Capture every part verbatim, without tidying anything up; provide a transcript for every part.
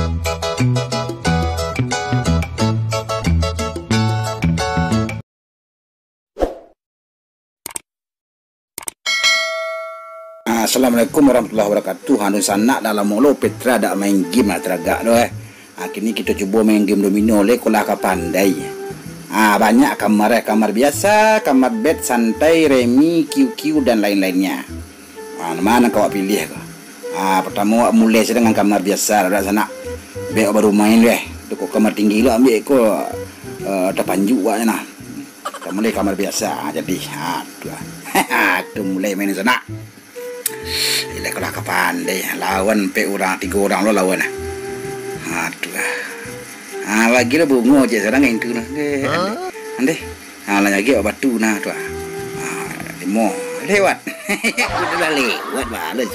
Ah, Assalamualaikum warahmatullahi wabarakatuh. Anu sanak, dah lamo lo Petra dak main game lah taragak tu, eh. Ah, kini kito cubo main game domino le, ko lah ka pandai. Ah, banyak kamar, eh, kamar biasa, kamar bed, santai, remi, Q Q, dan lain-lainnya. Ah, ma nan ka awak pilih ko? Ah, partamo awak mulai sajo dengan kamar biasa, dak sanak. Bek awak baru main weh. Tu ko kamar tinggi lo ambiak ko, eh, tapanjuk awaknyo nah. Ka mulai kamar biasa, ah, jadi. Ha, tu lah. Tu mulai main sanak. Ilah ko lah ka pandai. Lawan ampek urang, tigo urang lo lawan lah. Ha, tu lah. Ha, bagi lah bungo je sadang itu lah. Deh, andeh. Andeh. Ha, lah lagi awak batu nah tu lah. Ha, limo. Lewat. Udah lah lewat balas.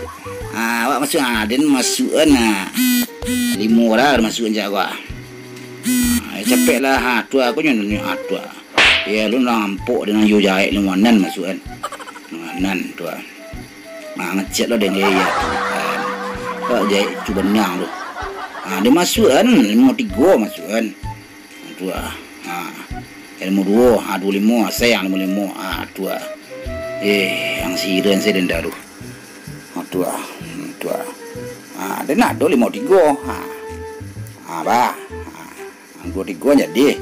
Ha, awak masuk, ha, den masukan, ha. Limo lah masukan jak awak. Ha, capek lah, ha, tu lah, aku nyo, nyo, ha, tu lah. Yo, alun lah ampok dengan yo jahek limo nan masuak kan. Nan tu ah. Nah, ngecek lo dengan yo tu kan. Kok jahek tu benang tu. Ah, dia masuak kan, limo tigo masuak kan. Tu ah. Ah. Limo duo, ah, duo limo, sayang limo limo. Ah, tu ah. Eh, yang siren saya denda tu. Ah, tu ah. Hmm, tu ah. Ah, dia nak do limo tigo. Ah. Ah, bah. Ah. Anggo tigo jadi.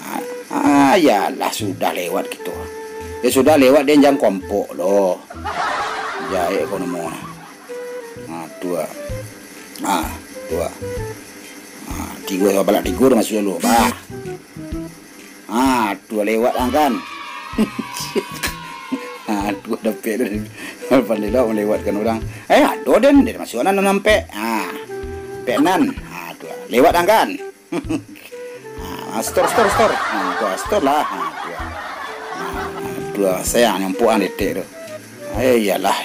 Ah, ah, yalah, sudah lewat gitu. Ya sudah lewat, dia jangan kompok lo. Jahek ko namo nah. Ah, tu ah. Ah, tu ah. Ah, tigo, balak tigo dah masuk dulu. Bah. Ah, tu lewat lah kan. Ah, tu dapek tu. Pandai lah melewatkan orang. Eh, ado den, den masuk nan ampek. Ah. Pek nan. Ah, tu lewat lah kan. Ah, store, store, store. Ah, tu, store lah. Ah, tu. Ah, tu, sayang nyampuk ah detek tu. Eh, iyalah.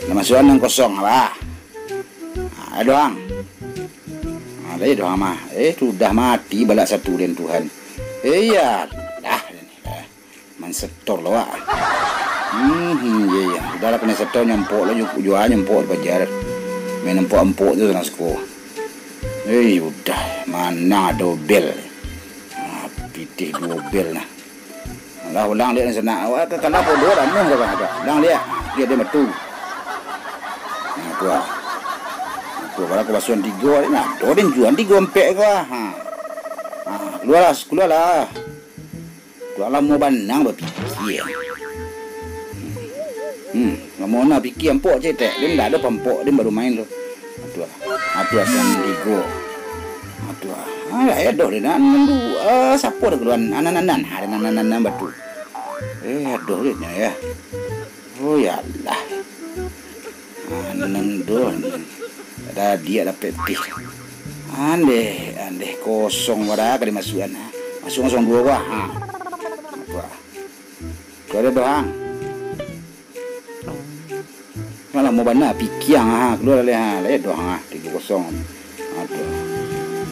Nak masukan nan kosong lah. Ah, doang. Ah, lai doang mah. Eh, sudah mati balak satu den Tuhan. Eh, iyalah. Main setor lo, wak. Hmm, hmm, iya, iya. Udah lah, kena setor nyampok lo, ju-, jua nyampok di pajar. Main empok-empok tu, nah, siko. Eh, udah. Mana dobel. Ah, pitih dobel, nah. Alah, ulang liak, nak sanak. Awak ka kalah podo ramuh dah, bah. Ulang liak. Dia, dia metu. Nah, tu lah. Tu, kalau aku basuan tigo, nah, do den juan tigo ampek ko, ah. Ha. Ha, keluarlah, keluarlah. Tu lamo banang bapikia. Hmm, lamo na pikia ampok cetek. Dia ndak ado pampok, dia baru main tu. Atuah. Atuah san tigo. Atuah. Ah, ya doh dia nan dua. Siapa dah keluar? Anan-anan. Ada anan-anan batu. Eh, aduh dia ya. Oh, ya Allah. Ah, nan duo, nan. Ada dia dapek pih. Andeh, andeh, kosong wadah ka dimasukan. Masuk kosong duo bah. Ha. Apa? Kau ada doang. Malah mau bana pikiang ha, keluar lah ha. Lah doang ha, tiga kosong. Aduh.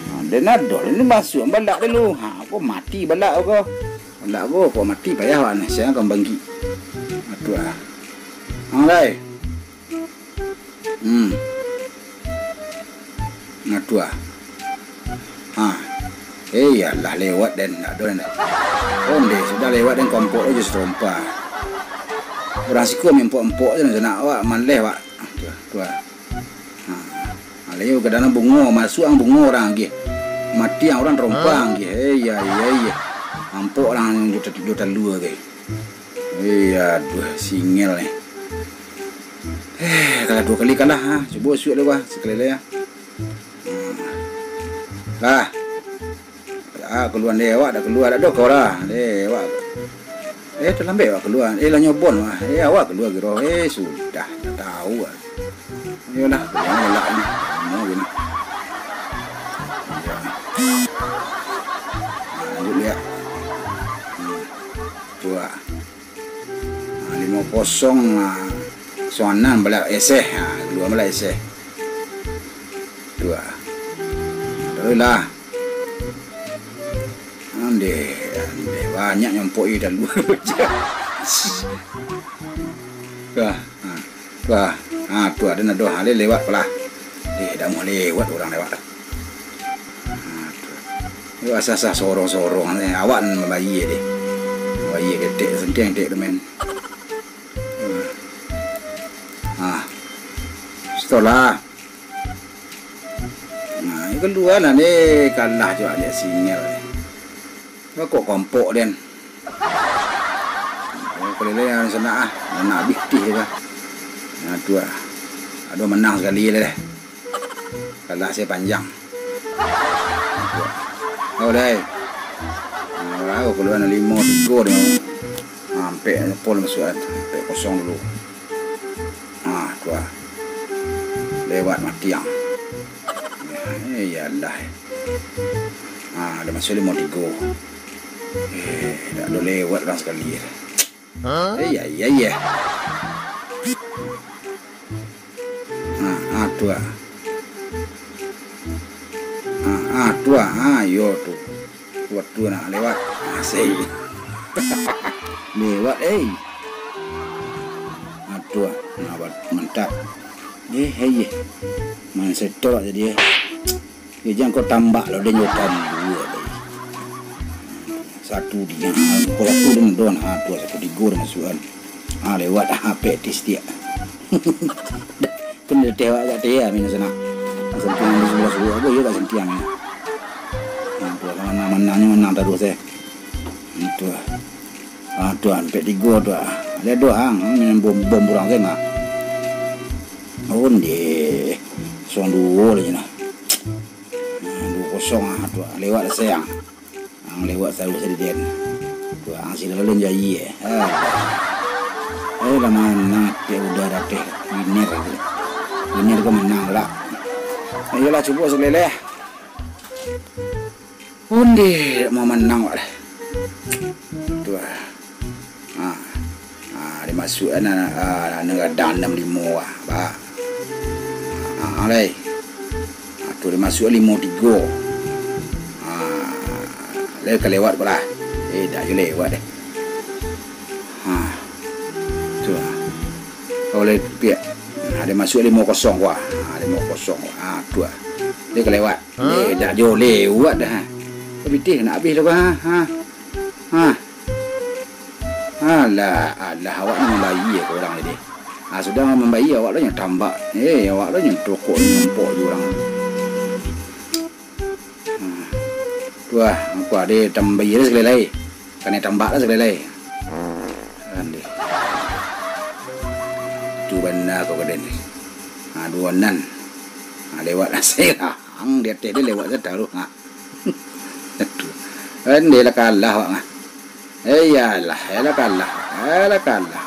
Ha, dia nadoh ni masuk balak dulu. Ha, kau mati balak kau. Balak kau, kau mati payah wak ni. Saya akan bangkit. Aduh. Hang lai. Hmm. Nah, tu ah. Ha. Eh, iyalah lewat den, ndak ado den. Onde, sudah lewat den kompok aja setrompa. Urang siko main empok-empok je nak awak, maleh awak. Tu ah, tu ah. Ha. Alai kadang bungo, masuk ang bungo urang agih. Mati ang urang terompa ang agih. Eh, iya, iya, iya. Ampok urang jo, jo talua agih. Eh, aduh, singel ni. Eh, kalah duo kali kalah, ha. Cubo suik dulu, bah, sakali lai, ha. Hmm. Lah. Ah, kaluan deh, awak dah kaluar, dah doh kau lah. Deh, awak. Eh, talambek awak kaluar. Eh, lah nyobon, wah. Eh, awak kaluar giro. Eh, sudah, dah tahu, ah. Iyolah, jangan galak ni. Lamo gini. Iyo. Nah, lanjut lihat. Hmm. Tu ah. Nah, limo kosong, nah. Kosong anam balak eseh. Nah, kaluar balak eseh. Tu ah. Teruslah. Andeh, andeh. Banyak nyompok i dalu. Wah, ha, wah, ha, tu ado nadoh, ha, lewat pala. Eh, Lewat urang lewat. Yo, asah-asah sorong-sorong, eh. Awak nan mambayia deh. Mambayia ketek, sentiang ketek tu, men. Ah. Setelah. Nah, yo kalua lah ni, kalah juo dek Singel. Kok kompok den. Oh, kalilai yang sanak ah. Nak abih tih dah. Nah, tu ah. Aduh, menang sakali lah deh. Kalah saya panjang. Oh, dai. Nah, kalua limo tigo deh. Nah, ampek pol masuak tu. Ampek kosong dulu. Ah, tu ah. Lewat matiang. Eh, iyalah. Ah, ado masuak limo tigo. Eh, dak ado lewat urang sakali. Eh, iya, iya, iya. Ah, ah, tu ah. Ah, ah, tu ah. Ah, yo tu. Waktu nak lewat. Asik. Lewat, eh. Ah, tu ah. Nah, mantap. Eh, eh, eh. Main setor jadi, eh. Ya, jangan kau tambak lo, dia nyo tambua deh. Satu dia, kau satu dia don, ha, tu satu tigo dia masuak kan. Ha, lewat, ha, pek tis dia. Kena teh awak agak teh, ya, minus sana. Sentiang di sebelah suruh, apa, ya, tak sentiang, ya. Ha, tu, mana, manangnyo menang terus, eh. Itu. Ha, tu, ha, ampek tigo tu, ha. Ada dua, ha, main bom, bom burang, saya, mak. Onde, kosong duo lah, nah. Nah, duo kosong ah, tu ah, lewat lah sayang. Ang lewat taruih tadi den. Tu ang sila lalu jai eh. Ah. Eh, lah manang, pek udah dah teh. Winner tu. Winner ko manang lah. Ayolah, cubo sakalai lai. Onde, dak mau manang wak lah. Tu ah. Ha. Ha, dimasuak an, ha, nan gadang anam limo, ha, ba. Ha, ha, lai. Ha, tu dimasuak limo tigo. Ha, lai ka lewat ko lah. Eh, dak jo lewat deh. Ha. Tu, ha. Oleh piak. Ha, dimasuak limo kosong ko, ha. Ha, limo kosong ko. Ha, tu, ha. Lai ka lewat. Eh, dak jo lewat dah, ha. Pitih nak abih tu, ha. Ha. Ha. Alah, alah, awak nan mambayia ka urang tadi. Ha, sudah mambayia, awak lo nyo tambak. Eh, awak lo nyo tokok, nyo ompok jo urang. Ha. Tu ah, aku ado tambayia sakalai lai. Kanai tambak lah sakalai lai. Kan deh. Tu bana kau kaden. Ha, duo nan. Ha, lewat lah saya lah. Ang di ateh dia lewat saya taruh. Ha. Aduh. Kan deh lah kalah awak ngah. Eh, iyalah, iyalah kalah, iyalah kalah.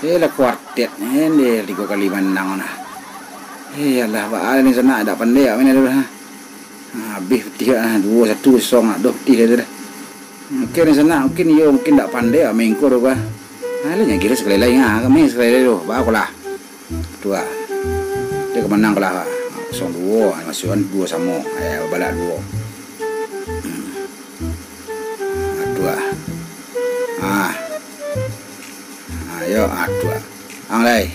Iyalah kuartet, eh, dia tigo kali manang nah. Eh, iyalah, baa ni sanak, dak pandai awak main dulu, ha. Ha, abih pitih, ha, duo satu kosong, ha, duo pitih dah tu dah. Mungkin ni sanak, mungkin iyo, mungkin dak pandai awak main ko tu, bah. Ha, lah, nya kiro sakalai lai, ha, kami sakalai lai tu, baa ko lah. Tu ah. Dia ka manang ko lah. Kosong duo, masuak an duo samo. Eh, babalak duo. Hmm. Ah, tu ah. Ah. Ah, yo, ah, tu ah. Ang lai.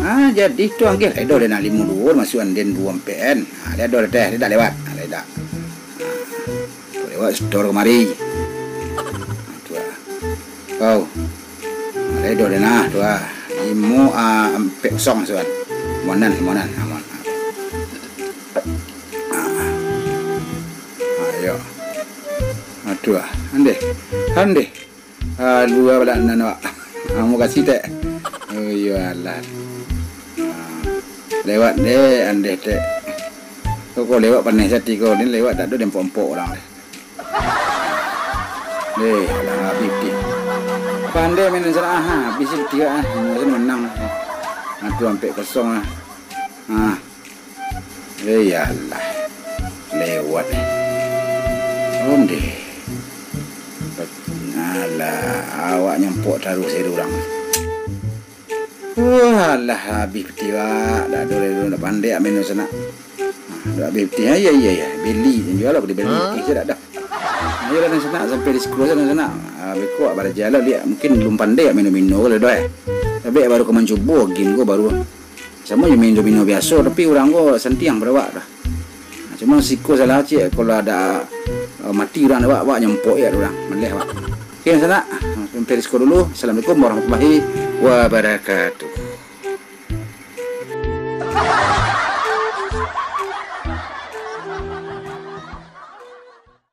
Ah, jadi tu ang kiro, eh, doh, dia nak limo duo, masuak an den duo ampek an. Ah, dia doh, dia, dia dak lewat. Ah, dia dak. Ah. Kau lewat setor kamari. Tu ah. Kau. Ada doh denah tu ah. Limo, ah, ampek kosong suan. Monan, monan, ah, mon. Ah. Ah, yo. Ah, tu ah. Andeh. Andeh. Ah, lua balak nan awak. Ah, mukasih tek. Oh, iyo, alah. Ah, lewat deh, andeh tek. Kok, kok lewat paneh sati kau ni, lewat dak ado dempok-empok urang deh. Deh, alah, habis pitih. Pandai main sanak, ah, habis pitih, ah. Mungkin menang. Ah, tu ampek kosong, ah. Ah. Eh, ya Allah. Lewat. Ondeh. Alah, awak nyompok taruih sari urang. Wah, alah, habis pitih, wak. Dak ado lai, dak pandai main sanak. Ah, dak habis pitih. Ah, iya, iya, iya. Beli, jual aku dibeli pitih, saya dak ado. Ayolah, nan sanak, sampai di sekolah sana, sanak. Ah, beko, baraja lah, liak. Mungkin belum pandai main domino, kalau dah, eh. Tapi baru ka mancubo game ko baru. Samo jo main domino biaso, tapi urang ko santiang pado awak tu. Nah, cuma siko salah ciek, kalau ado, eh, mati urang dek awak, awak nyo empok je urang, maleh awak. Oke, sanak. Sampai di siko dulu. Assalamualaikum warahmatullahi wabarakatuh.